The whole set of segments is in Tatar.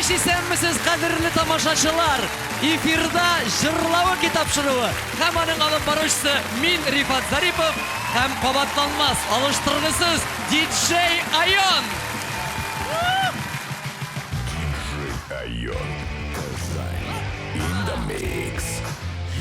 кич, исәнмесез, кадерле тамашачылар! Эфирда Җырлавы тапшыруы һәм аның алып баручысы мин, Рифат Зарипов һәм кабатланмас, алыштыргысыз диджей Айон! Айон. Казань. In the mix.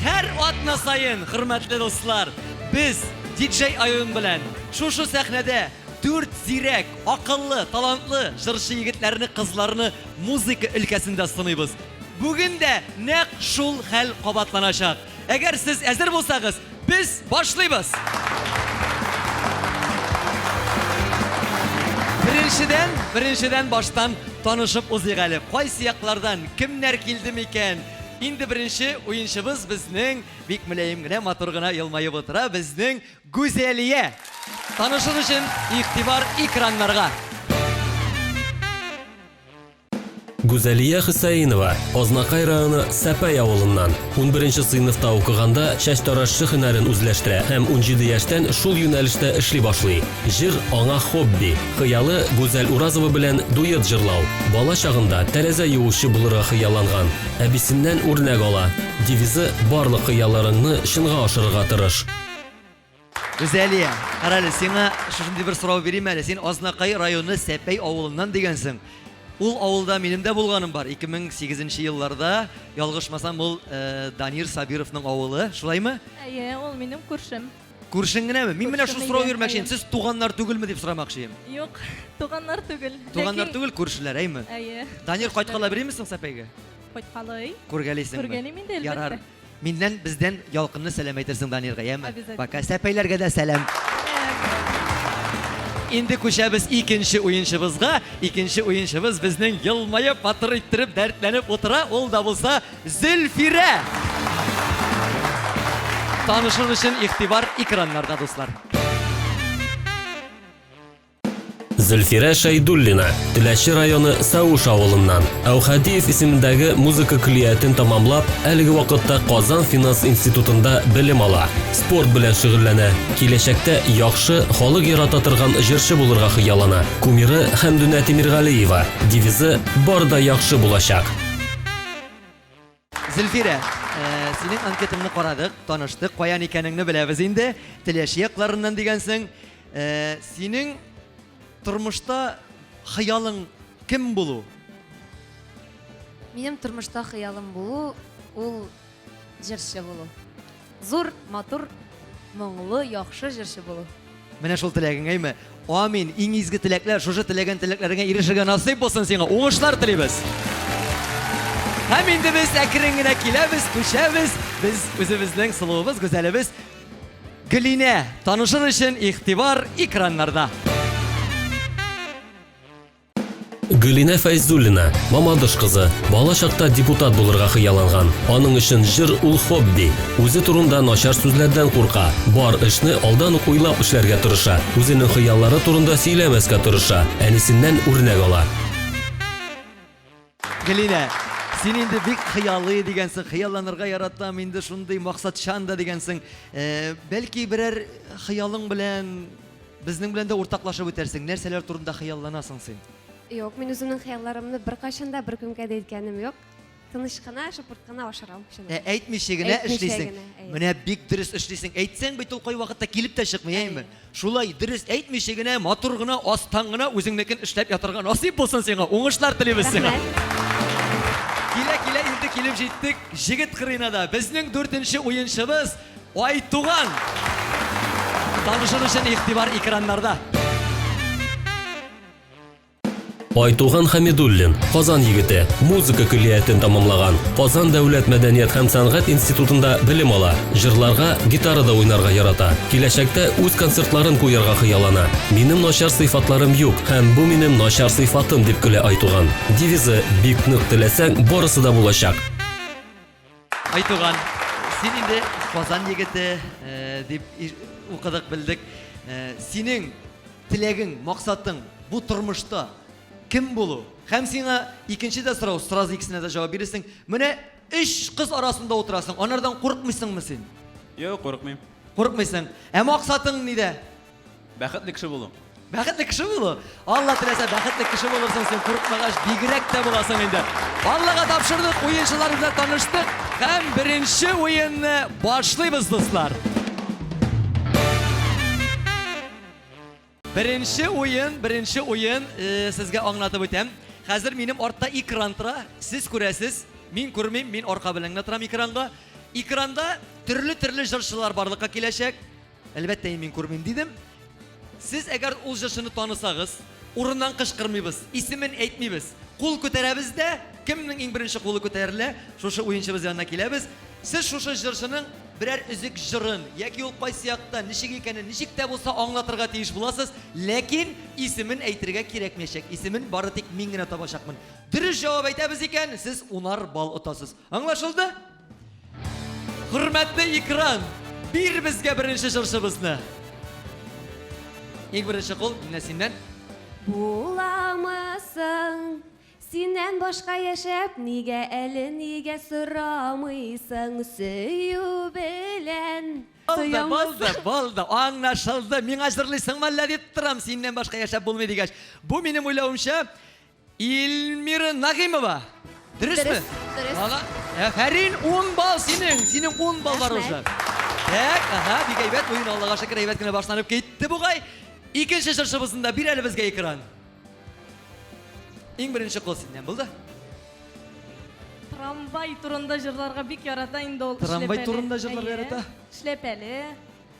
Һәр атна саен, хөрмәтле дуслар, без диджей Айон белән шушы сәхнәдә дүрт зирәк, акыллы, талантлы җырчы егетләрне, кызларны музыка өлкәсендә сыныйбыз. Бүген дә нәкъ шул хәл кабатланачак. Әгәр сез әзер булсагыз, без башлыйбыз! Беренчедән, беренчедән баштан танышып узыйк әле. Кайсы яклардан, кемнәр килде микән? Инде беренче уенчыбыз безнең бик мөлаем генә, матур гына елмаеп утыра, безнең Гүзәлия! Танышыр өчен игътибар экраннарга! Гүзәлия Хөсәенова, Азнакай районы Сәпәй авылыннан. Унберенче сыйныфта укыганда чәчтарашчы һөнәрен үзләштерә һәм унҗиде яшьтән шул юнәлештә эшли башлый. Җыр, аңа хобби. Хыялы, Гүзәл Уразова белән дуэт җырлау. Бала чагында тәрәзә юучы булырга хыялланган. Әбисеннән үрнәк ала. Девизы, Барлык хыялларыңны чынга ашырырга тырыш. Гүзәлия, карале, сиңа шушындый бер сорау бирим әле. Син Азнакай районы Сәпәй авылыннан дигәнсең. Ул авылда минем дә булганым бар. 2008 елларда, ялгышмасам, ул э, Данир Сабировның авылы, шулаймы? Әйе, ул минем күршем. Күршең генәме? Мин менә шул Күршем, сорау әйе, бирмәкче идем. әйе. Сез туганнар түгелме дип сорамакчы идем. Юк, туганнар түгел. Туганнар Ләкин- түгел, күршеләр, әйме? Әйе. Данир кайткала бирмисең соң Сәпәйгә? Кайткалый. Күргәлисеңме? Күргәлим инде, әлбәттә. Ярар. Миннән, бездән ялкынлы сәлам әйтерсең Данирга, яме? Обязательно. Пока. Сәпәйләргә дә сәлам. Инде күчәбез икенче уенчыбызга. Икенче уенчыбыз безнең елмаеп, батыр иттереп, дәртләнеп утыра. Ул да булса Зөлфирә. Танышыр өчен игътибар экраннарда, дуслар. Зөлфирә Шәйдуллина, Теләче районы Сауш авылыннан. Әүхәдиев исемендәге музыка көллиятен тамамлап, әлеге вакытта Казан финанс институтында белем ала. Спорт белән шөгыльләнә. Киләчәктә яхшы, халык ярата торган җырчы булырга хыяллана. Кумиры Хәмдүнә Тимергалиева. Девизы Бар да яхшы булачак. Зөлфирә, э, синең анкетыңны карадык, таныштык, каян икәнеңне беләбез инде. Теләче якларыннан дигәнсең. Э, синең тормышта хыялың кем булу? Минем тормышта хыялым булу ул җырчы булу. Зур, матур, моңлы, яхшы җырчы булу. Менә шул теләгең, әйме? Амин. Иң изге теләкләр, шушы теләгән теләкләреңә ирешергә насыйп булсын сиңа. Уңышлар телибез. Һәм инде без әкрен генә киләбез, күчәбез. Без үзебезнең сылуыбыз, гүзәлебез Гөлинә танышыр өчен игътибар экраннарда. Гөлинә Фәйзуллина, Мамадыш кызы, бала чакта депутат булырга хыялланган. Аның өчен җыр ул хобби. Үзе турында начар сүзләрдән курка. Бар эшне алдан ук уйлап эшләргә тырыша. Үзенең хыяллары турында сөйләмәскә тырыша. Әнисеннән үрнәк ала. Гөлинә, син инде бик хыялый дигәнсең, хыялланырга яратам, инде шундый максатчан да дигәнсең. Э, бәлки берәр хыялың белән Безнең белән дә уртаклашып үтәрсең, нәрсәләр турында хыялланасың син? Юк, мин үземнең хыялларымны беркайчан да беркемгә дә әйткәнем юк. Тыныч кына, шыпырт кына ашырам. Ә әйтмичә генә Әйтмичә эшлисең. генә, әйе. Менә бик дөрес эшлисең. Әйтсәң бит ул кайвакытта килеп тә чыкмый, әйеме? Шулай дөрес әйтмичә генә, матур гына, астан гына үзеңнекен эшләп ятарга насыйп булсын сиңа. Уңышлар телибез сиңа. Рәхмәт. Килә-килә инде килеп җиттек җегет кырыена да. Безнең дүртенче уенчыбыз Айтуган! Танышыр өчен игътибар экраннарда. Айтуган Хәмидуллин, Казан егете, музыка көллиятен тамамлаган, Казан дәүләт мәдәният һәм сәнгать институтында белем ала, җырларга, гитарада уйнарга ярата. Киләчәктә үз концертларын куярга хыяллана. Минем начар сыйфатларым юк һәм бу минем начар сыйфатым, дип көлә Айтуган. Девизы, бик нык теләсәң, барысы да булачак. Айтуган, син инде Казан егете э, дип укыдык, белдек. Э, синең теләгең, максатың бу тормышта кем булу? Һәм сиңа икенче дә сорау, сразу икесенә дә җавап бирерсең. Менә өч кыз арасында утырасың, анардан курыкмыйсыңмы син? Юк, курыкмыйм. Курыкмыйсың. Ә максатың нидә? Бәхетле кеше булу. Бәхетле кеше булу. Алла теләсә, бәхетле кеше булырсың син, курыкмагач, бигрәк тә буласың инде. Аллага тапшырдык, уенчылар белән таныштык һәм беренче уенны башлыйбыз, дуслар. Беренче уен, беренче уен, э, сезгә аңлатып үтәм. Хәзер минем артта экран тора, сез күрәсез, мин күрмим, мин арка белән генә торам экранга. Экранда төрле-төрле җырчылар барлыкка киләчәк. Әлбәттә, мин күрмим дидем. Сез әгәр ул җырчыны танысагыз, урыннан кычкырмыйбыз, исемен әйтмибез. Кул күтәрәбез дә, кемнең иң беренче кулы күтәрелә, шушы уенчыбыз янына киләбез. Сез шушы җырчының берәр өзек җырын яки ул кайсы якта, ничек икәнен ничек тә булса аңлатырга тиеш буласыз, ләкин исемен әйтергә кирәкмәячәк. Исемен бары тик мин генә табачакмын. Дөрес җавап әйтәбез икән, сез унар балл отасыз. Аңлашылды? Хөрмәтле экран, бир безгә беренче җырчыбызны. Иң беренче кул менә синнән. Буламысың синнән башка яшәп, нигә әле нигә сорамыйсың сөю белән. Булды, булды, булды, аңлашылды. Миңа җырлыйсыңмы әллә дип торам, синнән башка яшәп булмый дигәч. Бу минем уйлавымча, Ильмира Нагыймова. Дөресме? Дөрес, дөрес. Ага. Әфәрин, 10 балл синең. Синең 10 балл бар уже. Так, ага, бик әйбәт. Уен Аллага шөкер әйбәт кенә башланып китте бугай. Икенче җырчыбызны да бир әле безгә экран. Иң беренче кул синнән булды. Трамвай турында җырларга бик ярата инде ул. Трамвай Эшләпәле. турында җырларга Әйе. ярата? Эшләпәле.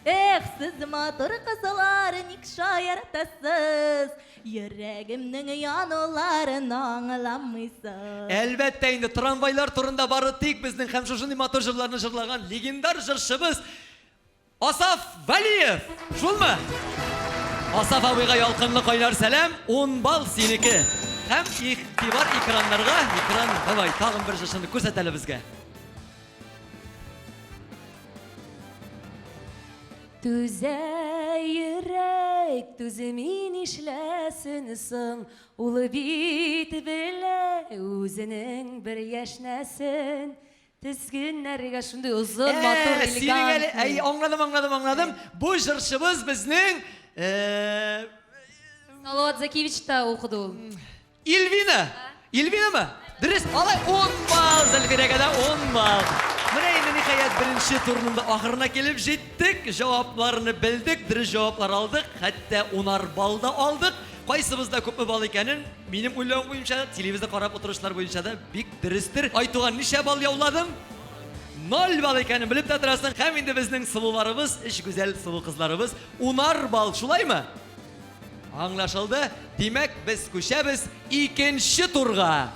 Эх, сез матур кызлар, ник шаяртасыз? Йөрәгемнең януларын аңламыйсыз. Әлбәттә инде, трамвайлар турында бары тик безнең һәм шушындый матур җырларны җырлаган легендар җырчыбыз Асаф Вәлиев! Шулмы? Асаф абыйга ялкынлы кайнар сәлам, 10 балл синеке. Һәм игътибар экраннарга, экран, давай, тагын бер җырчыны күрсәт әле безгә. Түзә йөрәк, түзми нишләсен соң, Ул бит белә үзенең бер яшьнәсен. Тезгеннәргә шундый озын, матур, Ә, синең әле, элегантный. әй, аңладым, аңладым, аңладым. Бу җырчыбыз безнең, э, Салават Закиевичта укыды ул. Ильвина! Ильвинамы? Дөрес, алай 10 балл, Зөлфирәгә дә 10 балл. Менә инде ниһаять беренче турның да ахырына килеп җиттек. Җавапларны белдек, дөрес җаваплар алдык, хәтта унар балл да алдык. Кайсыбызда күпме балл икәнен, минем уйлавым буенча, телевизор карап утыручылар буенча да бик дөрестер. Айтуган, ничә балл яуладың? Ноль балл икәнен белеп тә торасың. Һәм инде безнең сылуларыбыз, өч гүзәл сылу кызларыбыз унар балл, шулаймы? Аңлашылды. Димәк, без күчәбез икенче турга.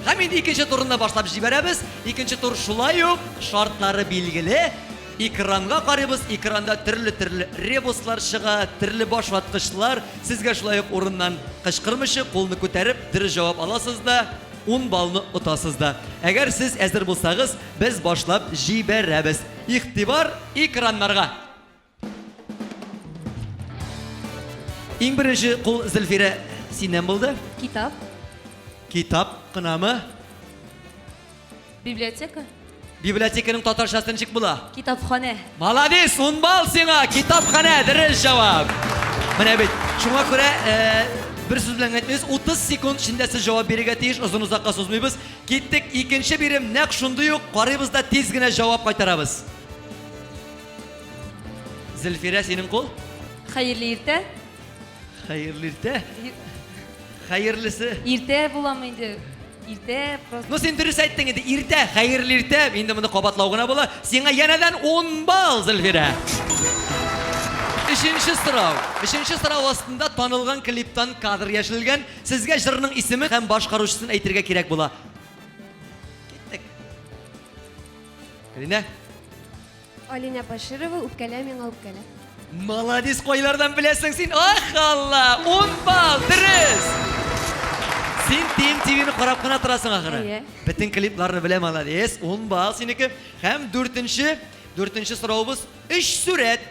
Һәм инде икенче турны башлап җибәрәбез. Икенче тур шулай ук шартлары билгеле. Экранга карыйбыз. Экранда төрле-төрле ребуслар чыга, төрле башваткычлар. Сезгә шулай ук урыннан кычкырмыйча, кулны күтәреп, дөрес җавап аласыз да, 10 баллны отасыз да. Әгәр сез әзер булсагыз, без башлап җибәрәбез. Игътибар экраннарга! Иң беренче кул Зөлфирә синнән булды. Китап. Китап кынамы? Библиотека. Библиотеканың татарчасы ничек була? Китапханә. Молодец, 10 балл сиңа. Китапханә, дөрес җавап. Менә бит. Шуңа күрә э, бер сүз белән әйтмибез, 30 секунд эчендә сез җавап бирергә тиеш, озын озакка сузмыйбыз. Киттек, икенче бирем нәкъ шундый ук, карыйбыз да тиз генә җавап кайтарабыз. Зөлфирә, синең кул? Хәерле иртә. Хәерле иртә. Хәерлесе. Иртә буламы инде? Иртә просто. Ну син дөрес әйттең инде, иртә, хәерле иртә. Инде моны кабатлау гына була. Сиңа янәдән 10 балл, Зөлфирә. Өченче сорау. Өченче сорау астында танылган клиптан кадр яшерелгән. Сезгә җырның исеме һәм башкаручысын әйтергә кирәк була. Киттек. Алинә. Алинә Баширова, үпкәлә миңа үпкәлә. Молодец, кайлардан беләсең син? Ах, Алла, 10 балл, дөрес. Син TMTV-ны карап кына торасың ахыры. Әйе. Бөтен клипларны белә, молодец. 10 балл синеке. Һәм дүртенче, дүртенче соравыбыз, өч сурәт.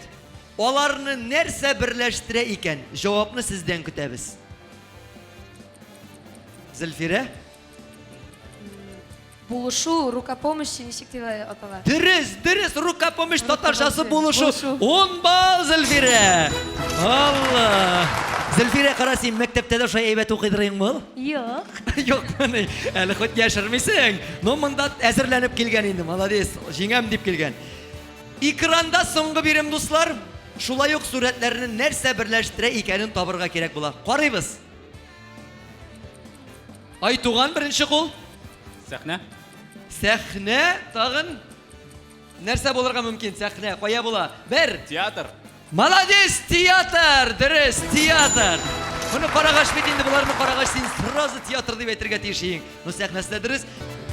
Аларны нәрсә берләштерә икән? Җавапны сездән көтәбез. Зөлфирә? Булышу, рука помощи ничек дип атала? Дөрес, дөрес, рука помощь татарчасы булышу. Булышу. 10 балл, Зөлфирә. Алла. Зөлфирә, кара син мәктәптә дә шулай әйбәт укыйдырыйңмы ул? Юк. Юк, моны әле хоть яшермисең. Но монда әзерләнеп килгән инде, молодец, җиңәм дип килгән. Экранда соңгы бирем, дуслар. Шулай ук сурәтләрне нәрсә берләштерә икәнен табырга кирәк була. Карыйбыз. Айтуган беренче кул. Сәхнә. Сәхнә тагын нәрсә булырга мөмкин? Сәхнә кая була? Бер. Театр. Молодец, театр! Дөрес, театр! Моны карагач бит инде боларны карагач син сразу театр дип әйтергә тиеш идең. Ну сәхнәсе дә дөрес.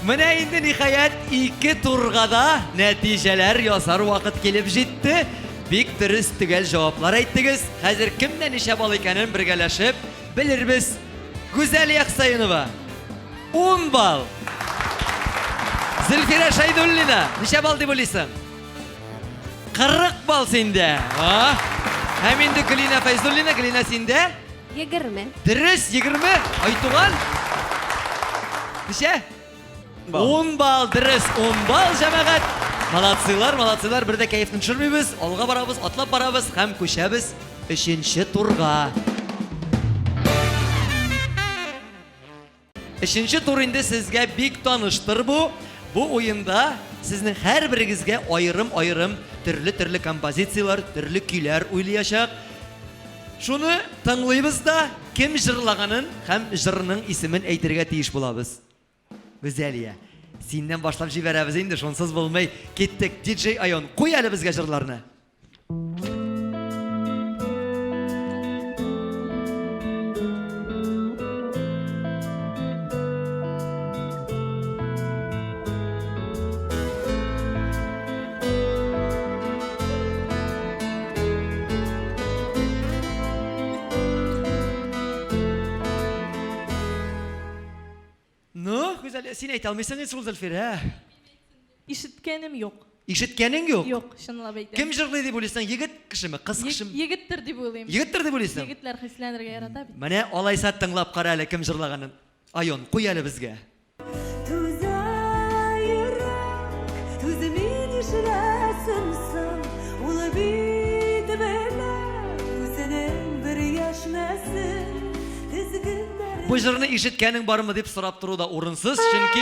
Менә инде ниһаять ике турга да нәтиҗәләр ясар вакыт килеп җитте. Бик дөрес төгәл җаваплар әйттегез. Хәзер кемдә ничә балл икәнен бергәләшеп белербез. Гүзәлия Хусаинова 10 балл. Зөлфирә Шәйдуллина ничә балл дип уйлыйсың? 40 балл синдә. А? Һәм инде Гөлинә Фәйзуллина, Гөлинә синдә? 20. Дөрес, 20. Айтуган. Ничә? 10 балл, дөрес, 10 балл, җәмәгать. Молодцылар, молодцылар, бер дә кәефне төшермибез. Алга барабыз, атлап барабыз һәм күчәбез өченче турга. Өченче тур инде сезгә бик таныштыр бу. Бу уенда сезнең һәрберегезгә аерым-аерым төрле-төрле композицияләр, төрле көйләр уйлаячак. Шуны тыңлыйбыз да, кем җырлаганын һәм җырның исемен әйтергә тиеш булабыз. Гүзәлия, синнән башлап җибәрәбез инде, шунсыз булмый. Киттек, диджей Айон, куй әле безгә җырларны. Ну, Гүзәл, син әйтә алмыйсың инде шул Зөлфирә. Ишеткәнем юк. Ишеткәнең юк? Юк, чынлап әйтәм. Кем җырлый дип уйлыйсың? Егет кешеме, кыз кешеме? Егеттер дип уйлыйм. Егеттер дип уйлыйсың? Егетләр хисләнергә ярата бит. Менә алайса тыңлап кара әле кем җырлаганын. Айон, куй әле безгә. Түзә йөрәк, түзми нишләсен соң? Ул бит белә үзенең бер яшьнәсен, тезгеннәрен. Бу җырны ишеткәнең бармы дип сорап тору да урынсыз, чөнки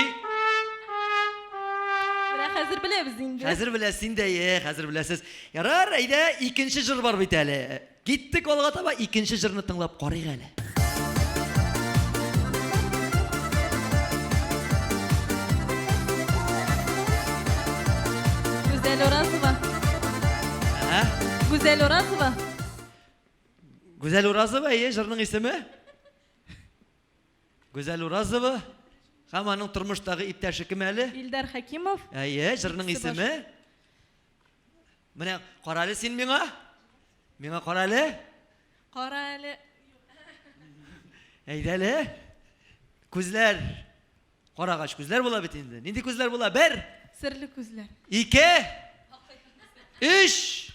Менә хәзер беләбез инде. Хәзер беләсез инде, әйе, хәзер беләсез. Ярар, әйдә, икенче җыр бар бит әле. Киттек алга таба, икенче җырны тыңлап карыйк әле. Гүзәл Уразова. Ә? Гүзәл Уразова. Гүзәл Уразова, әйе, җырның исеме? Гүзәл Уразова һәм аның тормыштагы иптәше кем әле? Илдар Хәкимов. Әйе, җырның исеме. Менә карале син миңа. Миңа карале. Кара әле. Әйдә әле. Күзләр. Карагач күзләр була бит инде. Нинди күзләр була? Бер. Серле күзләр. Ике. Өч.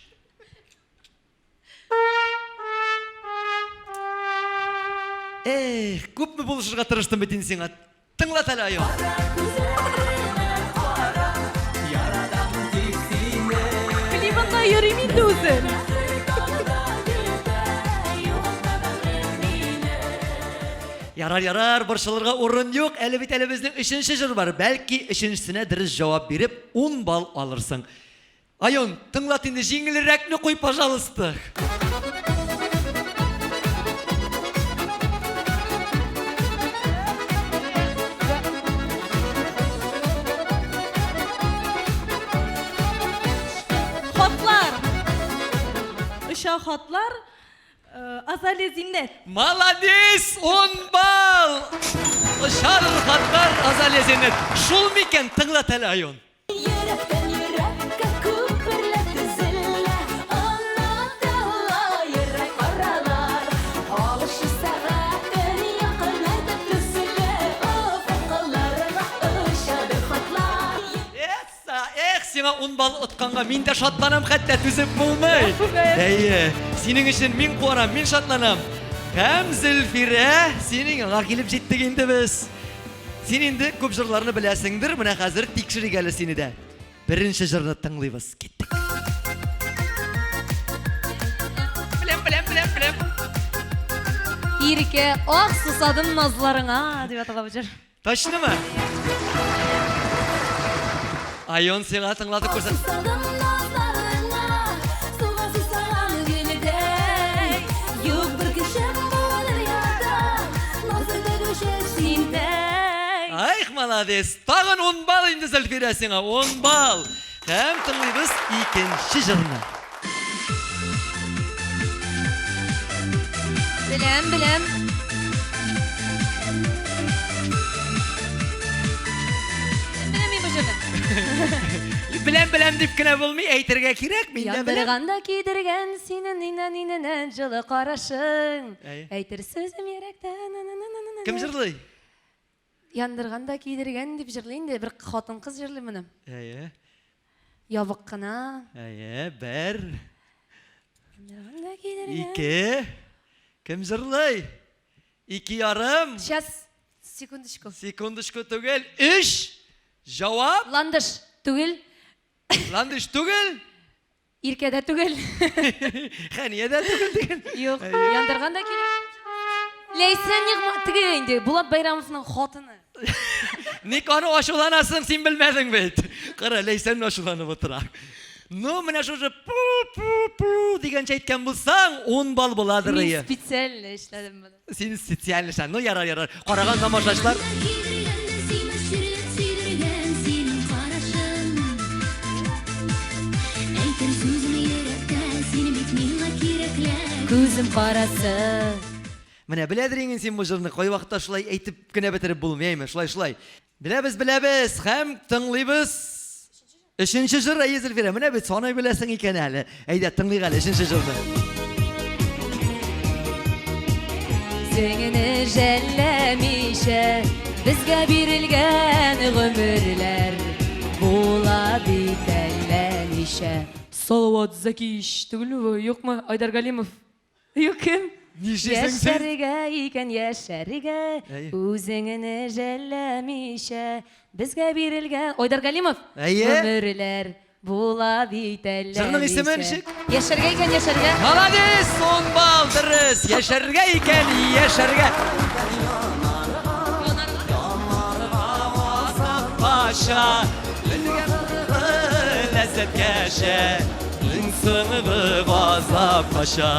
Эх, күпме булышырга тырыштым бит инде сиңа. Тыңлат әле, Айон. Клибында йөрим инде үзем. Ярар, ярар, борчылырга урын юк. Әле бит әле безнең өченче җыр бар. Бәлки өченчесенә дөрес җавап биреп, 10 балл алырсың. Айон, тыңлат инде, җиңелрәкне куй, пожалуйста. Хатлар. Оча хатлар. Э, Азалия Зиннәт. Молодец, 10 балл! Очар хатлар, Азалия Зиннәт. Шул микән, тыңлат әле, Айон. Йөрәктән йөрәккә күперләр төзелә, Онытыла йөрәк аралар. Алышы сәгатен якынайтып төзелә, Офыкларга очадыр хатлар. Эсса, эх, сиңа 10 балл отканга мин дә шатланам, хәтта түзеп булмый. Әйе, синең өчен мин куанам, мин шатланам. Һәм Зөлфирә, синең аңа килеп җиттек инде без. Син инде күп җырларны беләсеңдер, менә хәзер тикшерик әле сине дә. Беренче җырны тыңлыйбыз. Киттек. Беләм, беләм, беләм, беләм. Иркә, ах, сусадым назларыңа, дип атала бу җыр. Точномы? Айон сиңа тыңлатып күрсәт. Сусадым назларыңа, суга сусаган гөлдәй. Юк бер кешем бу дөньяда, назыңды бирүче синдәй. Ай, молодец. Тагын 10 балл инде Зөлфирә сиңа, 10 балл. Һәм тыңлыйбыз икенче җырны. Беләм, беләм. Беләм мин бу җырны. Беләм, беләм дип кенә булмый, әйтергә кирәк, мин дә беләм. Яндырган да кидергән синең нинә-нинә җылы карашың. Әйе. Әйтер сүзем йөрәктә. на-на-на-на-на-на. Кем җырлый? Яндырган да кидергән дип җырлый инде, бер хатын-кыз җырлый моны. Әйе. Ябык кына. Әйе, бер, Яндырган да кидергән. ике. Кем җырлый? Ике ярым. Сейчас, секундочку. Секундочку түгел. Өч. Җавап. Ландыш түгел, Ландыш түгел. Иркә дә түгел. Хәния дә түгел дигән. Юк, яндырган да кирәк. Ләйсән Нигъма, теге инде Булат Байрамовның хатыны. Ник аны ачуланасың, син белмәдең бит. Кара, Ләйсән ачуланып утыра. Ну, менә шушы пу-пу-пу дигәнчә әйткән булсаң, 10 балл буладыр. Мин ие. специально эшләдем моны. Син специально эшләдең. Ну, ярар, ярар. Караган тамашачылар Кидергән сине сөйдергән, сөйдергән синең карашың. Әйтер сүзем йөрәктә, син бит миңа кирәкләр. Күзем карасы. Менә беләдер инде син бу җырны. Кайвакытта шулай әйтеп кенә бетереп булмый, әйме? Шулай, шулай. Беләбез, беләбез һәм тыңлыйбыз. Өченче җыр, әйе, Зөлфирә, менә бит саный беләсең икән әле. Әйдә, тыңлыйк әле өченче җырны. Үзеңне жәлләмичә безгә бирелгән гомерләр була бит әллә ничә. Салават Закиевич түгелме бу? Юкмы? Айдар Галимов. Юк кем? Нишлисең син? Яшәргә икән, яшәргә, Әйе. үзеңне жәлләмичә безгә бирелгән Айдар Галимов. Әйе. Гомерләр була бит әллә Җырның исеме ничә. ничек? Яшәргә икән, яшәргә. Молодец, 10 балл, дөрес. Яшәргә икән, яшәргә. Паша, ләззәткәшә, иң соңгы газап кача.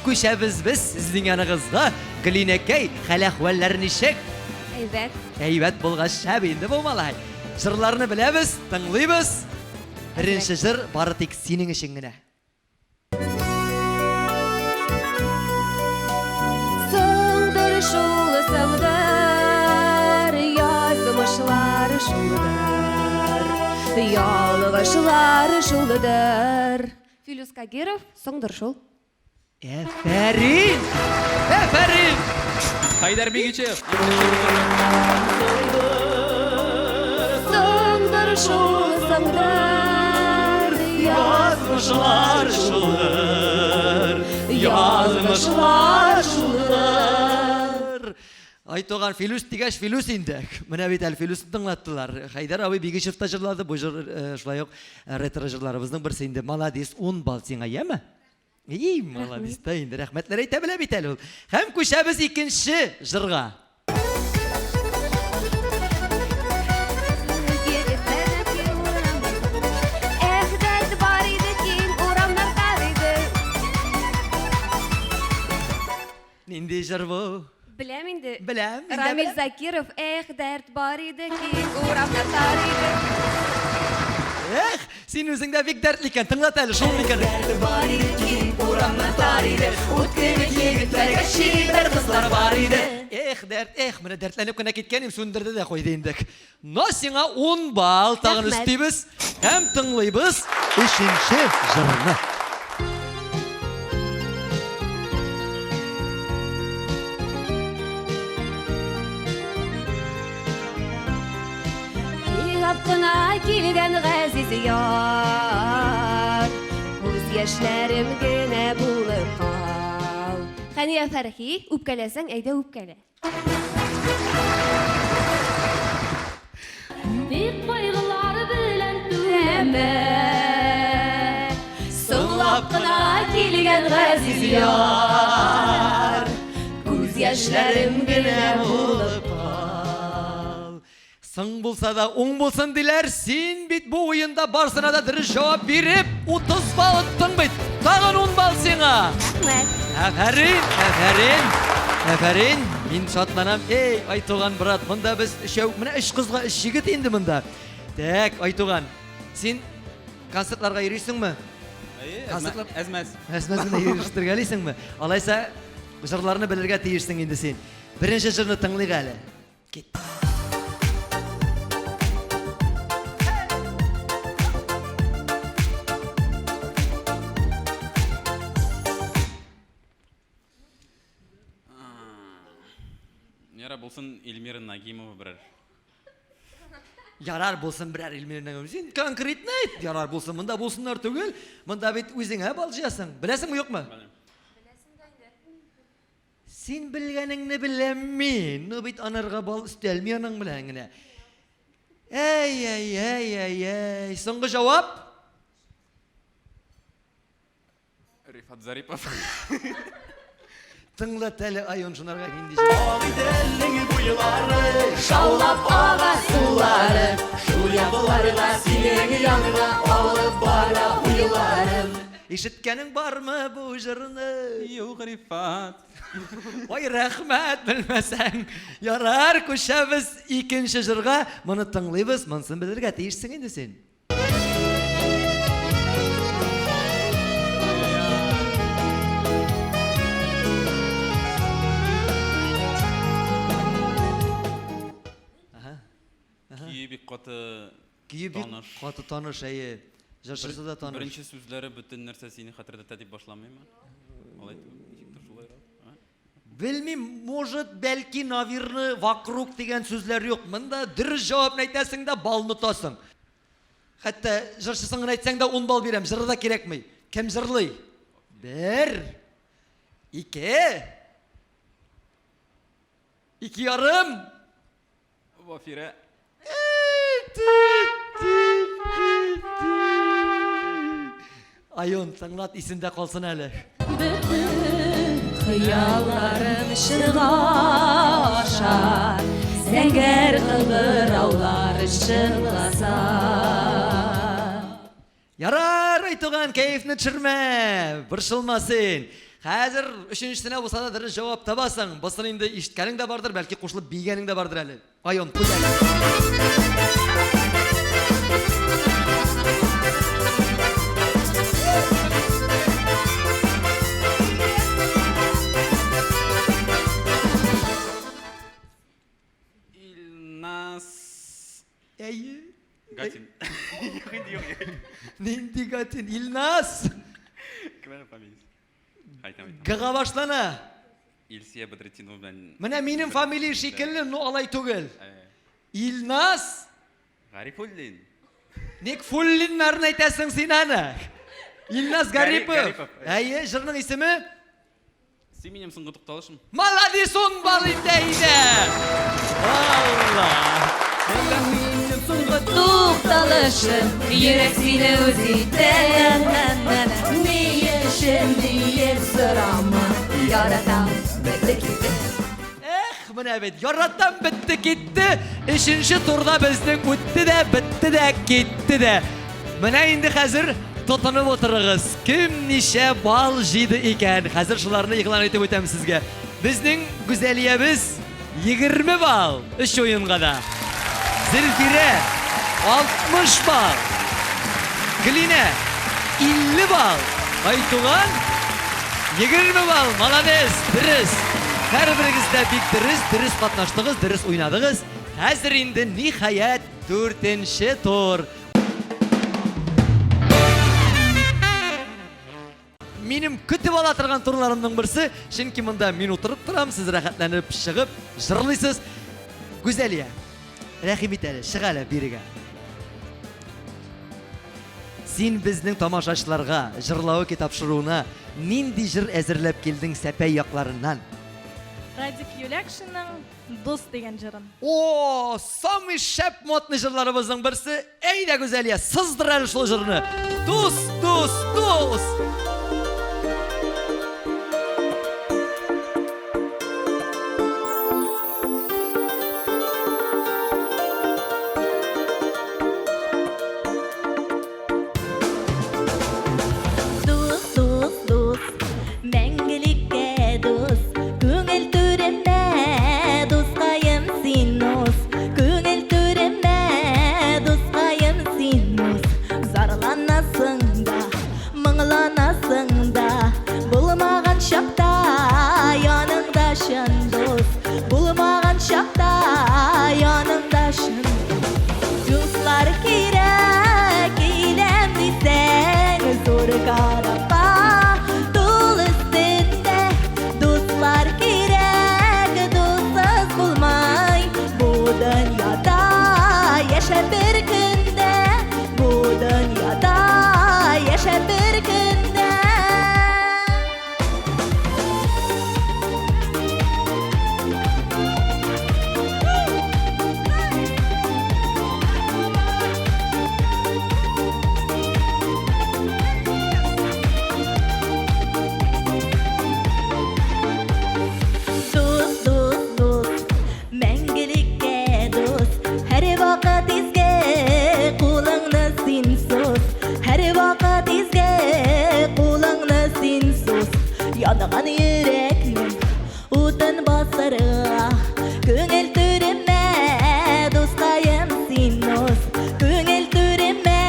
Күчәбез без сезнең яныгызга. Гөлинәкәй, хәл-әхвәлләр ничек? Әйбәт. Әйбәт булгач шәп инде бу малай. Җырларны беләбез, тыңлыйбыз. Беренче җыр бары тик синең өчен генә. Соңдыр шул соңдыр, язмышлар шулдыр, ялгышлар шулдыр. Филүс Кагиров, соңдыр шул. Әфәрин! Әфәрин! Хайдар Бигичев. Соңдыр шул соңдыр, Язмышлар шулдыр, язмышлар шулдыр. Ай туган Филүс дигәч Филүс инде. Менә бит әле Филүсне тыңлаттылар. Хәйдәр абый Бигичев та җырлады. Бу җыр шулай ук ретро җырларыбызның берсе инде. Молодец, 10 балл сиңа, яме? И, молодец та инде. Рәхмәтләр әйтә белә бит әле ул. Һәм күчәбез икенче җырга. Эх, дәрт бар иде, киң урамнар тар иде. Нинди җыр бу? Беләм инде. Беләм, мин дә Рамил беләм. Закиров, эх, дәрт бар иде, киң урамнар тар иде. Эх, син үзең дә бик дәртле икән. Тыңлат әле, шул микән? Бар иде, киң урамнар тар иде. Ут кебек егетләргә чибәр кызлар бар иде. Эх, дәрт, эх, менә дәртләнеп кенә киткән идем, сүндерде дә куйды инде. Но сиңа 10 балл тагын Рәхмәт. өстибез һәм тыңлыйбыз өченче җырны. Елап кына килгән газиз яр, күз яшьләрем генә булып кал. Хәния Фәрхи, үпкәләсәң, әйдә үпкәлә. Тик кайгылар белән түләмә. Соңлап кына килгән газиз яр. Күз яшьләрем генә булып кал. Соң булса да уң булсын диләр. Син бит бу уенда барсына да дөрес җавап биреп, 30 балл оттың бит. Тагын 10 балл сиңа. Рәхмәт. Афәрин, афәрин. Афәрин. Мин шатланам. Эй, Айтуган брат, монда без өчәү, менә өч кызга өч егет инде монда. Так, Айтуган, син концертларга йөрисеңме? Әйе, Концертлар- әзмәз. Әзмәз генә йөрештергәлисеңме? Алайса, җырларны белергә тиешсең инде син. Беренче җырны тыңлыйк әле. Кит. Ярар булсын Эльмира Нагимова берәр. Ярар булсын берәр Эльмира Нагимова. Син конкретно әйт, ярар булсын. Монда булсыннар түгел, монда бит үзеңә бал җыясың. Беләсеңме, юкмы? Беләм. Син белгәнеңне беләм мин. Ну бит анарга бал өстәлми аның белән генә. Әй, әй, әй, әй, әй. Соңгы җавап? Рифат Зарипов. Тыңлат әле Айон шунарга нинди җыр. Агыйделнең буйлары Шаулап ага сулары, Шул якларга синең янга алып бара уйларым. Ишеткәнең бармы бу җырны? Юк, Рифат. Ой, рәхмәт, белмәсәң. Ярар, күчәбез икенче җырга. Моны тыңлыйбыз, монысын белергә тиешсең инде син. Көе бик каты Көе бик таныш. каты таныш, әйе. Җырчысы да таныш. Беренче сүзләре бөтен нәрсә сине хәтерләтә дип башламыймы? Алай түгел, ничектер шулайрак. А? Белмим, может, бәлки, наверное, вокруг дигән сүзләр юк. Монда дөрес җавапны әйтәсең дә балны отасың. Хәтта җырчысын гына әйтсәң дә 10 балл бирәм, җыры да кирәкми. Кем җырлый? Бер, ике, ике ярым. Вафирә. Айон, тыңлат, исендә калсын әле. Бөтен хыялларым чынга аша, Зәңгәр кыңгыраулар чыңласа. Ярар, Айтуган, кәефне төшермә, борчылма син. Хәзер өченчесенә булса да дөрес җавап табасың. Бусын инде ишеткәнең дә бардыр, бәлки кушылып биегәнең дә бардыр әле. Айон, куй әле. Илназ Әйе. Гатин. Юк инде, юк. Нинди Гатин? Илназ! Кем әле фамилиясе? Әйтәм, әйтәм. Гга башлана. Илсия Бәдретдинова белән. Менә минем фамилия шикелле, но алай түгел. Ә, Илназ! Гарифуллин. Ник Фуллиннарны әйтәсең син аны? Илназ Гари- Гарипов. Гарипов. Әйе, җырның исеме? Син минем соңгы тукталышым. Молодец, ун балл инде әйдә! Алла! Минем соңгы тукталышым, йөрәк сине үз итә. Ни өчен диеп сорама, яратам, бетте китте. Эх, менә бит, яратам бетте китте. Өченче турда безнең үтте дә, бетте дә, китте дә. Менә инде хәзер тотынып утырыгыз. Кем ничә балл җыйды икән? Хәзер шуларны игълан итеп үтәм сезгә. Безнең Гүзәлиябез 20 балл өч уенга да. Зөлфирә 60 балл. Гөлинә 50 балл. Айтуган 20 балл. Молодец, дөрес. Һәрберегез дә бик дөрес, дөрес катнаштыгыз, дөрес уйнадыгыз. Хәзер инде ниһаять дүртенче тур. Минем көтеп ала торган турларымның берсе, чөнки монда мин утырып торам, сез рәхәтләнеп чыгып җырлыйсыз. Гүзәлия, рәхим ит әле, чык әле бирегә. Син безнең тамашачыларга Җырлавыки тапшыруына нинди җыр әзерләп килдең Сәпәй якларыннан? Радик Юлякшинның Дус дигән җырын. О, самый шәп модный җырларыбызның берсе. Әйдә, Гүзәлия, сыздыр әле шул җырны. Дус, дус, дус! Дус, дус, дус, мәңгелеккә дус, күңел түремдә дускаем син дус, күңел түремдә дускаем син дус, зарланасың да, моңланасың да, булмаган чакта яныңда чын дус, булмаган чакта яныңда чын Дуслар кирәк, киләм дисәң, зур корабка тул өстендә. Дуслар кирәк, дуссыз булмай, бу дөньяда яшәп бер көндә, бу дөньяда яшәп бер көндә. Дус, дус, дус, мәңгелеккә дус, һәрвакыт изге кулыңны син сус, һәрвакыт изге кулыңны син сус, янган йөрәкнең утын басырга, күңел түремә дускаем син дус, күңел түремә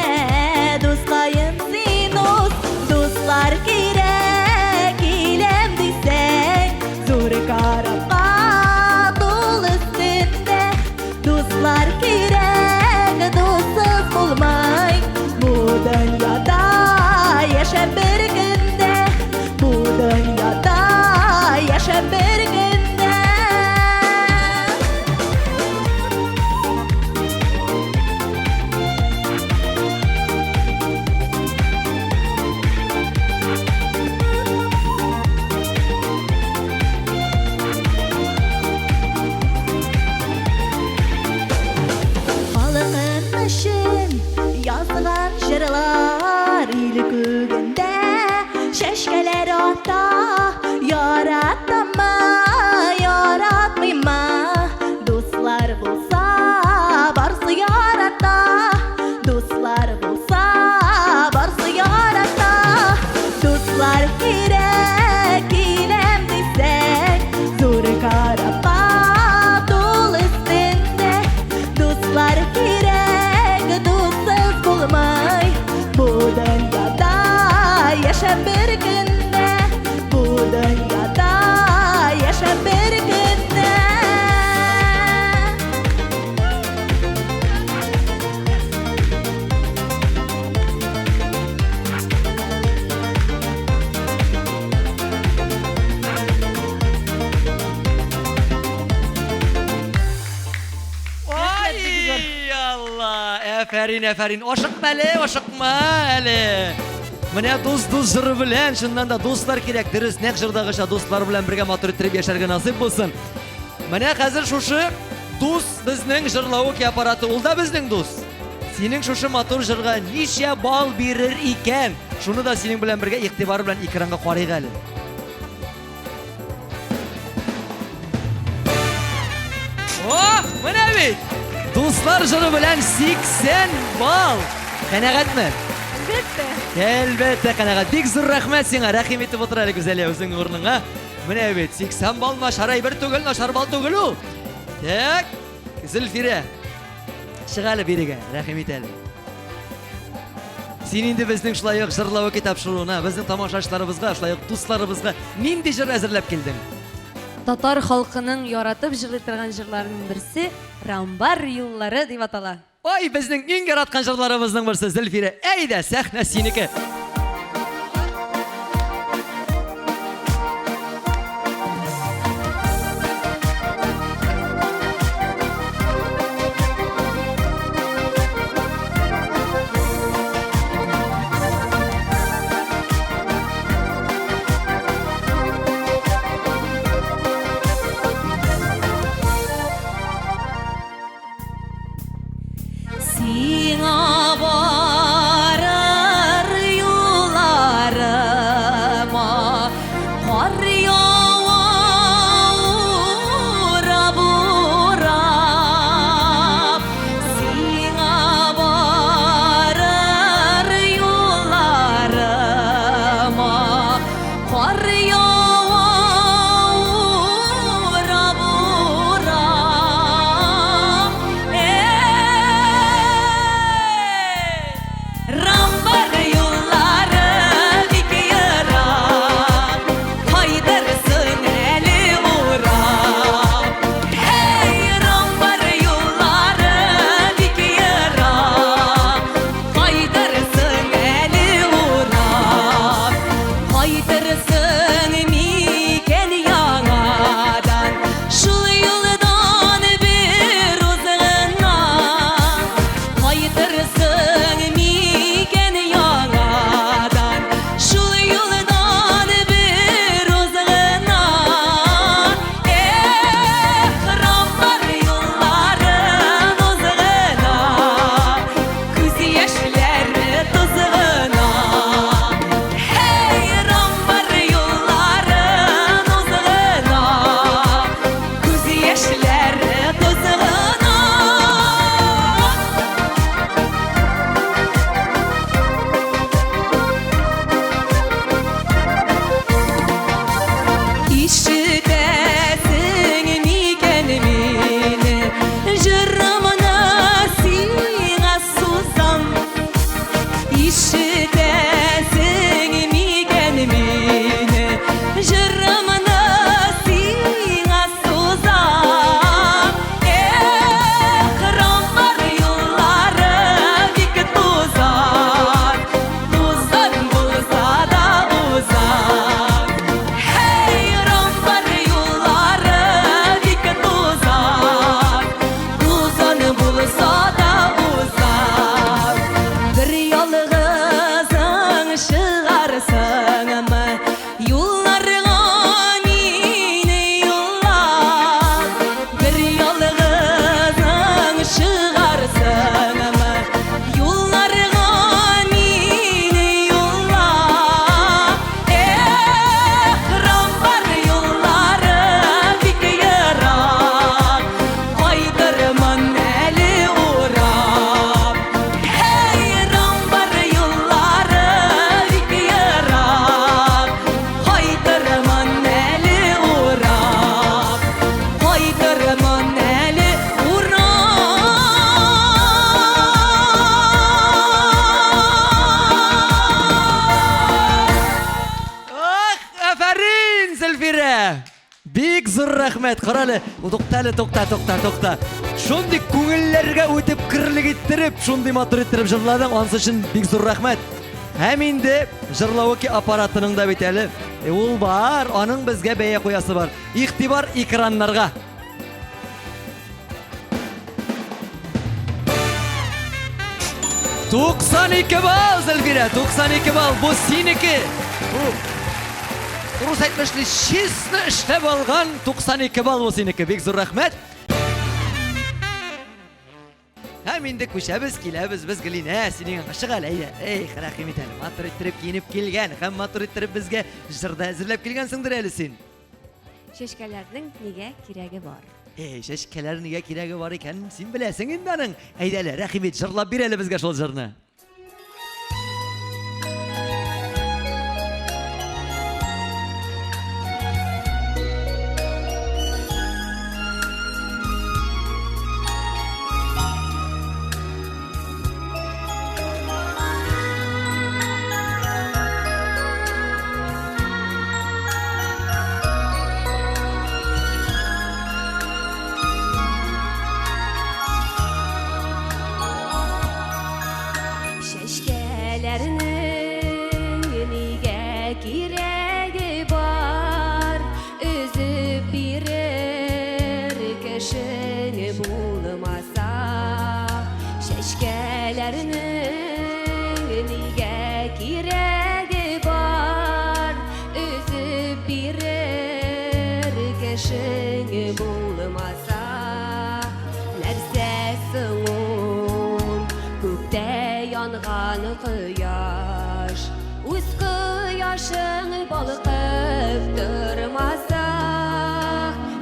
дускаем син дус, дуслар кирәк, киләм дисәң, зур корабка тул өстендә, дуслар кирәк, дуссыз булмай, бу дөньяда яшәп бер көндә, бу дөньяда яшәп бер көндә. Халкым өчен язган җырлар ил күгендә чәчкәләр ата, яратамы, яратмыймы, дуслар булса, барсы ярата, дуслар булса, барсы ярата, дуслар кирәк, киләм дисәң, зур корабка тул өстендә, дуслар кирәк, дуссыз булмай, бу дөньяда яшәп бер көндә, бу дөньяда яшәп бер көндә. Ай, Алла, әфәрин, әфәрин. Ашыкма әле, ашыкма әле. Менә дус дус җыры белән, чыннан да дуслар кирәк. Дөрес, нәкъ җырдагыча дуслар белән бергә матур иттереп яшәргә насыйп булсын. Менә хәзер шушы дус безнең җырлавык аппараты, ул да безнең дус. Синең шушы матур җырга ничә балл бирер икән? Шуны да синең белән бергә игътибар белән экранга карыйк әле. О, менә бит! Дуслар җыры белән 80 балл. Канәгатьме? Әлбәттә. Әлбәттә канәгать. Бик зур рәхмәт сиңа. Рәхим итеп утыр әле Гүзәлия үзеңнең урыныңа. Менә бит 80 балл начар әйбер түгел, начар балл түгел ул. Так, Зөлфирә. Чык әле бирегә, рәхим ит әле. Син инде безнең шулай ук җырлавы тапшыруына, безнең тамашачыларыбызга, шулай ук дусларыбызга нинди җыр әзерләп килдең? Татар халкының яратып җырлый торган җырларының берсе Рамбар юллары дип атала. Ай, безнең иң яраткан җырларыбызның берсе Зөлфирә. Әйдә, сәхнә синеке. рәхмәт. Кара әле, тукта әле, тукта, тукта, тукта. Шундый күңелләргә үтеп керлек иттереп, шундый матур иттереп җырладың, ансы өчен бик зур рәхмәт. Һәм инде җырлавыки аппаратының да бит әле э, ул бар, аның безгә бәя куясы бар. Игътибар экраннарга. 92 балл, Зөлфирә, 92 балл. Бу синеке. Бу рус әйтмешли честно эшләп алган 92 балл бу синеке. Бик зур рәхмәт. Һәм инде күчәбез, киләбез без Гөлинә, синең янга. Чык әле, әйдә. Эй, рәхим ит әле. Матур иттереп киенеп килгән һәм матур иттереп безгә җыр да әзерләп килгәнсеңдер әле син. Чәчкәләрнең нигә кирәге бар? Эй, чәчкәләр нигә кирәге бар икән, син беләсең инде аның. Әйдә әле, рәхим ит, җырлап бир әле безгә шул җырны. Чәчкәләрнең нигә кирәге бар? Өзеп бирер кешең булмаса. Чәчкәләрнең нигә кирәге бар? Өзеп бирер кешең булмаса. Нәрсә соң ул күктә янган кояш? Үз кояшың балкып тормаса,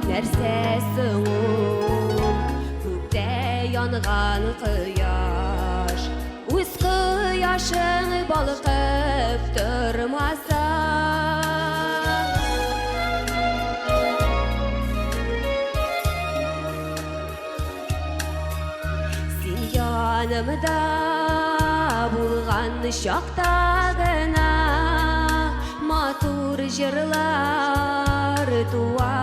нәрсә соң ул күктә янган кояш? Үз кояшың балкып тормаса. Син янымда булган чакта гына матур җырлар туа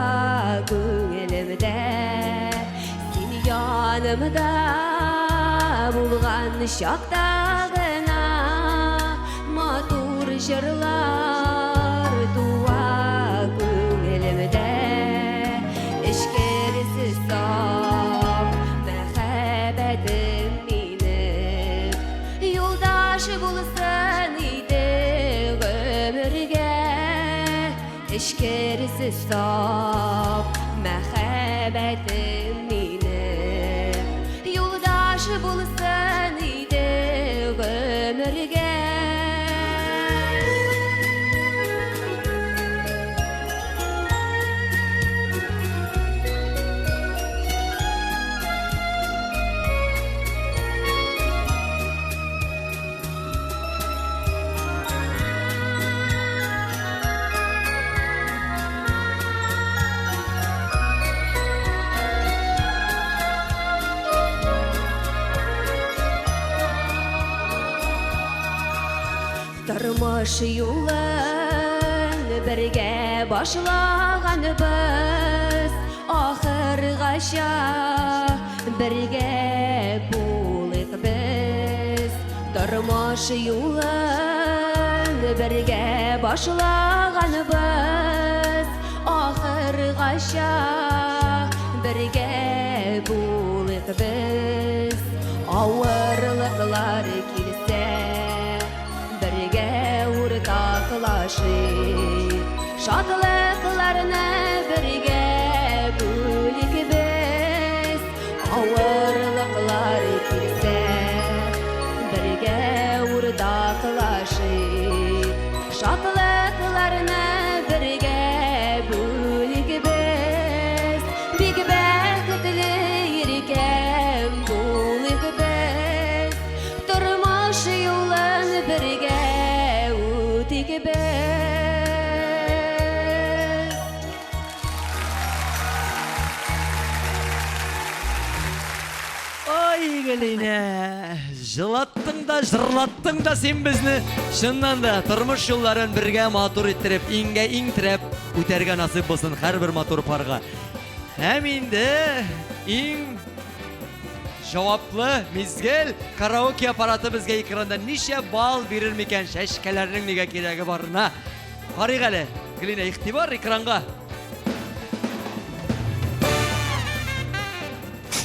күңелемдә. Син янымда булган чакта гына матур җырлар туа күңелемдә. Эчкерсез саф мәхәббәтем минем, юлдаш булсын иде гомергә. Эчкерсез саф мәхәббәтем минем, юлдаш булсын иде гомергә. Тормыш юлын бергә башлаганбыз, ахыргача бергә булыйк без. Тормыш юлын бергә башлаганбыз, ахыргача бергә булыйк без. Авырлыклар килсә, бергә уртаклашыйк. Шатлыкларны бергә бүлик без. Авырлыклар килсә, бергә уртаклашыйк. Шатлыкларны бергә бүлик без. Бик бәхетле иркәм булыйк без. Тормыш юлын бергә үтик без. Ай, Гөлинә, җылаттың да, җырлаттың да син безне. Чыннан да, тормыш юлларын бергә матур иттереп, иңгә иң терәп үтәргә насыйп булсын һәрбер матур парга. Һәм инде иң җаваплы мизгел караоке аппараты безгә экранда ничә балл бирер микән чәчкәләрнең нигә кирәге барына. Карыйк әле. Глина, игътибар экранга.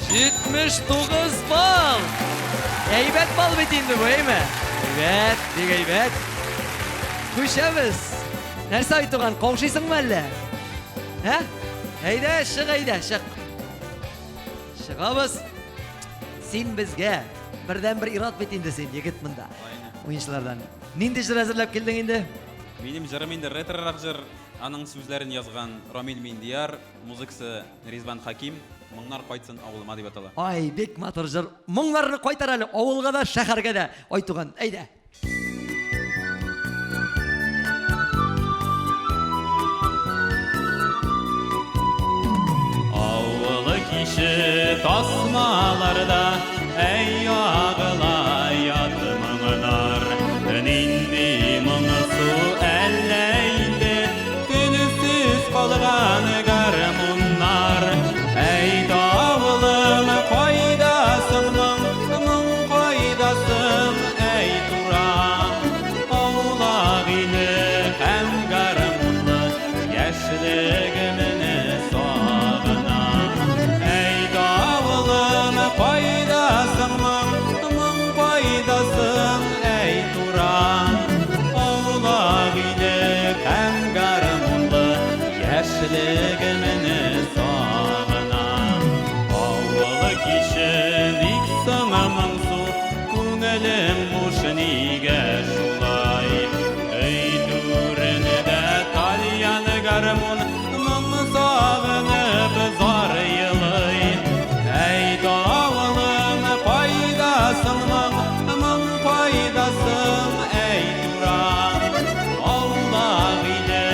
79 балл! Әйбәт балл бит инде бу, әйме? Әйбәт, бик әйбәт. Күчәбез. Нәрсә Айтуган, каушыйсыңмы әллә? Ә? Әйдә, чык, әйдә, чык. Чыгабыз. Син безгә бердән-бер ир-ат бит инде син, егет монда. Уенчылардан. Нинди җыр әзерләп килдең инде? Минем җырым инде ретрорак җыр. Аның сүзләрен язган Рамил Миндияр, музыкасы Ризван Хаким. Моңнар кайтсын авылыма дип атала. Ай, бик матур җыр. Моңнарны кайтар әле авылга да, шәһәргә дә. Айтуган, әйдә. Авылы киче тасмаларда, әй агыла ят моңнар. Нинди моңсу әллә инде, телсез калган гармуннар. Әй давылым, кайдасың моң, моң кайдасың, әй тура. Аулак иле һәм гармунлы яшьлегемне сагынам. Әй давылым, кайдасың моң, моң кайдасың, әй тура. Аулак иле һәм гармунлы яшьлегемне сагынам. Авыл киче ник соң моңсу, күңелем буш нигә шулай? Өй түрендә тальян гармун моң сагынып зар елый. Әй давылым, кайдасың моң, моң кайдасың, әй тура. Аулак иле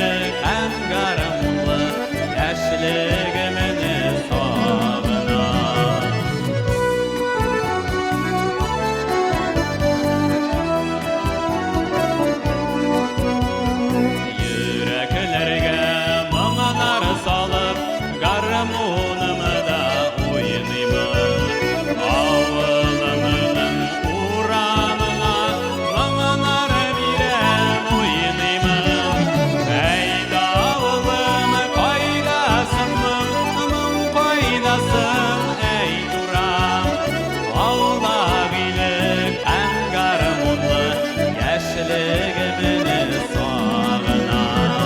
һәм гармунлы яшьлегемне сагынам. Йөрәкләргә моңнар салып, гармунымда уйныймын. Авылымның урамына моңнар бирәм, уйныймын. Әй давылым, кайдасың моң, моң кайдасың, әй тура. Аулак иле һәм гармунлы яшьлегемне сагынам.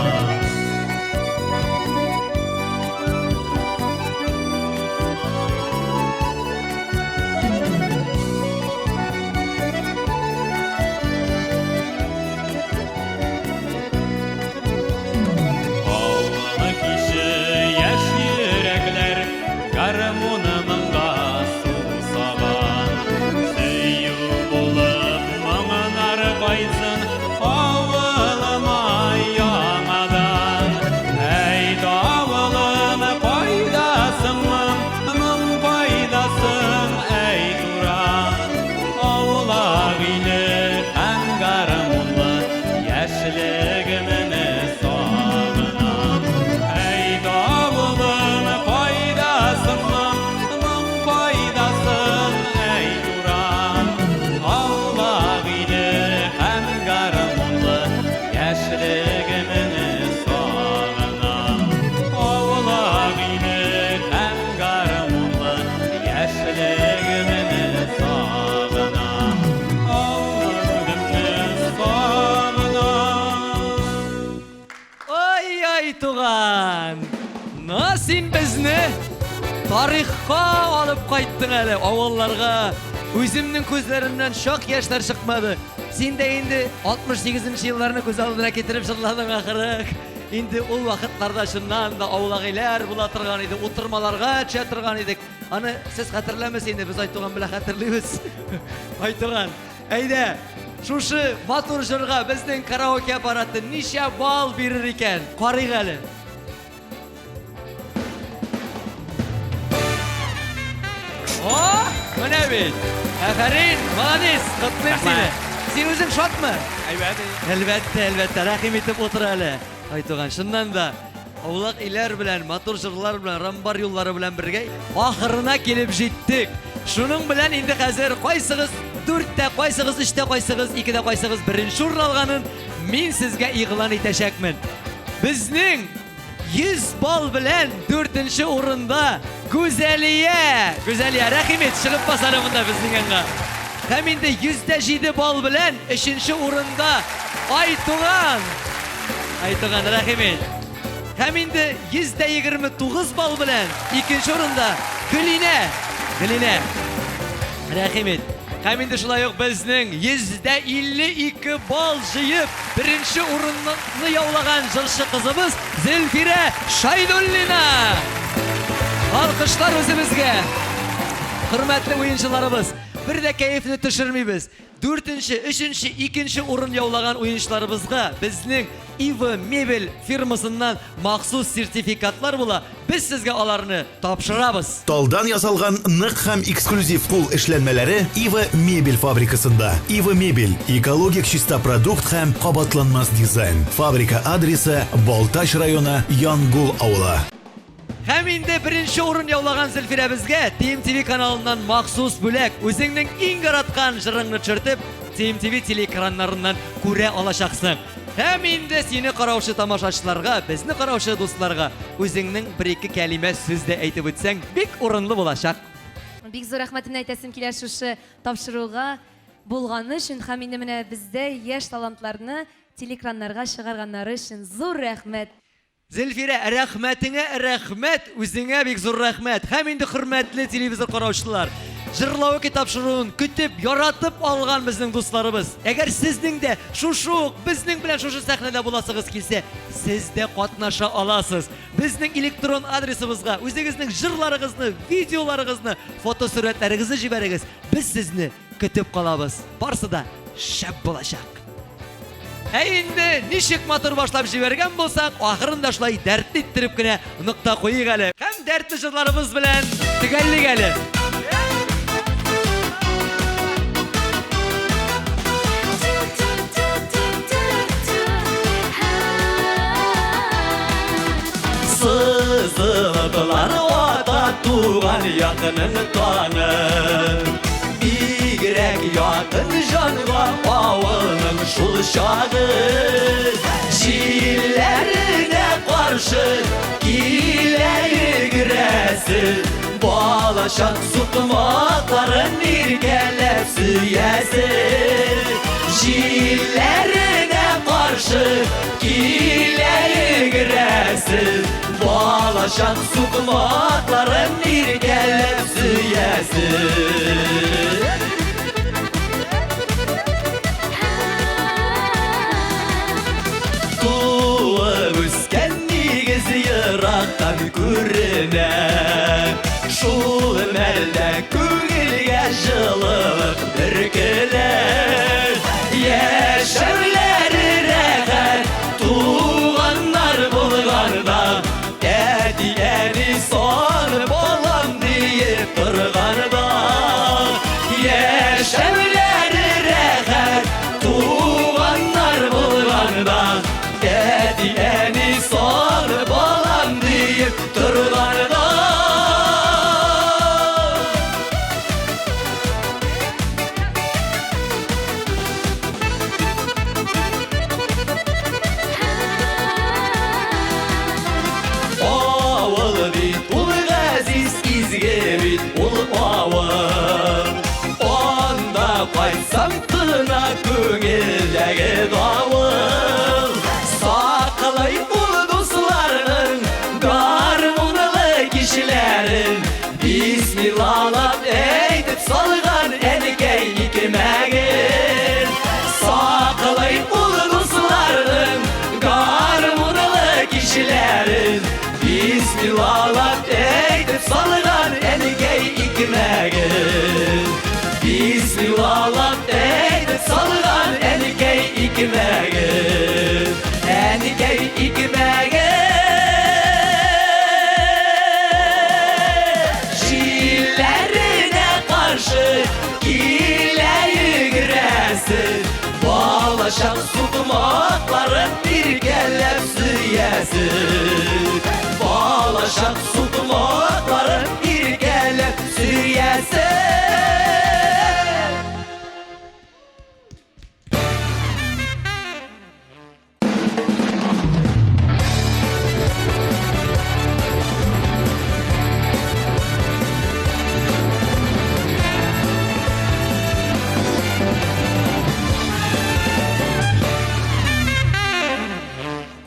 Авылы киче яшь йөрәкләр гармуны моңга сусаган. Сөю булып моңнар кайтсын авылыма яңадан. Әй давылым, кайдасың моң, моң кайдасың, әй тура. Аулак иле һәм гармунлы яшьлегемне сагынам. Әй давылым, кайдасың моң, моң кайдасың, әй тура. Аулак иле һәм гармунлы яшьлегемне сагынам. Аулак иле һәм гармунлы яшьлегемне сагынам. Авылымны сагынам. Ай-ай, туган! На син безне тарихка алып кайттың әле, авылларга. Үземнең күзләремнән чак яшьләр чыкмады. Син дә инде 68 елларны күз алдына китереп җырладың ахыры. Инде ул вакытларда чыннан да аулак өйләр була торган иде, утырмаларга төшә торган идек. Аны сез хәтерләмәс инде, без Айтуган белән хәтерлибез. Айтуган, әйдә, шушы матур җырга безнең караоке аппараты ничә балл бирер икән? Карыйк әле. О, менә бит. Афәрин, молодец, котлыйм сине. Син үзең шатмы? Әйбәт. Әлбәттә, әлбәттә, рәхим итеп утыр әле. Айтуган, чыннан да. Аулак өйләр белән, матур җырлар белән, рамбар юллары белән бергә ахырына килеп җиттек. Шуның белән инде хәзер кайсыгыз дүрттә, кайсыгыз өчтә, кайсыгыз икедә, кайсыгыз беренче урын алганын мин сезгә игълан итәчәкмен. Безнең 100 балл белән дүртенче урында Гүзәлия! Гүзәлия, рәхим ит, чыгып бас әле монда безнең янга. Һәм инде 107 балл белән өченче урында Айтуган! Айтуган, рәхим ит. Һәм инде 129 балл белән икенче урында Гөлинә. Гөлинә. Рәхим ит. Һәм инде шулай ук безнең 152 балл җыеп беренче урынны яулаган җырчы кызыбыз Зөлфирә Шайдуллина. Алкышлар үзебезгә. Хөрмәтле уенчыларыбыз, бер дә кәефне төшермибез. Дүртенче, өченче, икенче урын яулаган уенчыларыбызга безнең Ива Мебель фирмасыннан махсус сертификатлар була. Без сезгә аларны тапшырабыз. Талдан ясалган нык һәм эксклюзив кул эшләнмәләре Ива Мебель фабрикасында. Ива Мебель, экологик чиста продукт һәм кабатланмас дизайн. Фабрика адресы, Балтач районы, Янгул авылы. Һәм инде беренче урын яулаган Зөлфирәбезгә TMTV каналыннан махсус бүләк, үзеңнең иң яраткан җырыңны төшертеп, TMTV телеэкраннарыннан күрә алачаксың. Һәм инде сине караучы тамашачыларга, безне караучы дусларга үзеңнең бер-ике кәлимә сүз дә әйтеп үтсәң, бик урынлы булачак. Бик зур рәхмәтемне әйтәсем килә шушы тапшыруга булганы өчен һәм инде менә бездә яшь талантларны телеэкраннарга чыгарганнары өчен зур рәхмәт. Зөлфирә, рәхмәтеңә рәхмәт, үзеңә бик зур рәхмәт. Һәм инде хөрмәтле телевизор караучылар, Җырлавыки тапшыруын көтеп, яратып алган безнең дусларыбыз. Әгәр сезнең дә шушы ук безнең белән шушы сәхнәдә буласыгыз килсә, сез дә катнаша аласыз. Безнең электрон адресыбызга үзегезнең җырларыгызны, видеоларыгызны, фотосурәтләрегезне җибәрегез. Без сезне Көтеп калабыз. Барсы да шәп булачак. Ә инде ничек матур башлап җибәргән булсак, ахырын да шулай дәртле иттереп кенә нокта куйыйк әле. Һәм дәртле җырларыбыз белән төгәллик әле. Сызылыплар ата туган якынын танып. Бигрәк якын җанга авылның шул чагы. Җилләренә каршы килә йөгерәсе. Балачак сукмакларын иркәләп сөясе. Җилләренә каршы килә йөгерәсе. Балачак сукмакларын иркәләп сөясе. Туып үскән нигез ерактан күренә. Шул мәлдә күңелгә җылылык бөркелә. Яшәүләре рәхәт, туганнар булганда, әти-әни сан балам диеп торганда. Яшәүләре рәхәт, туганнар булганда, әти-әни сан балам диеп торганда. Авыл бит ул газиз, изге бит ул авыл. Анда кайтсам тына күңелдәге давыл. Саклый ул дусларның гармунлы кичләрен. Бисмиллалап әйтеп салган әнкәй икмәген. Саклый ул дусларның гармунлы кичләрен. Бисмиллалап әйтеп салган әнкәй икмәген. Бисмиллалап әйтеп салган әнкәй икмәген. Әнкәй икмәген. Җилләренә каршы килә йөгерәсе. Балачак сукмакларын иркәләп. Иркәләп сөясең. Балачак су.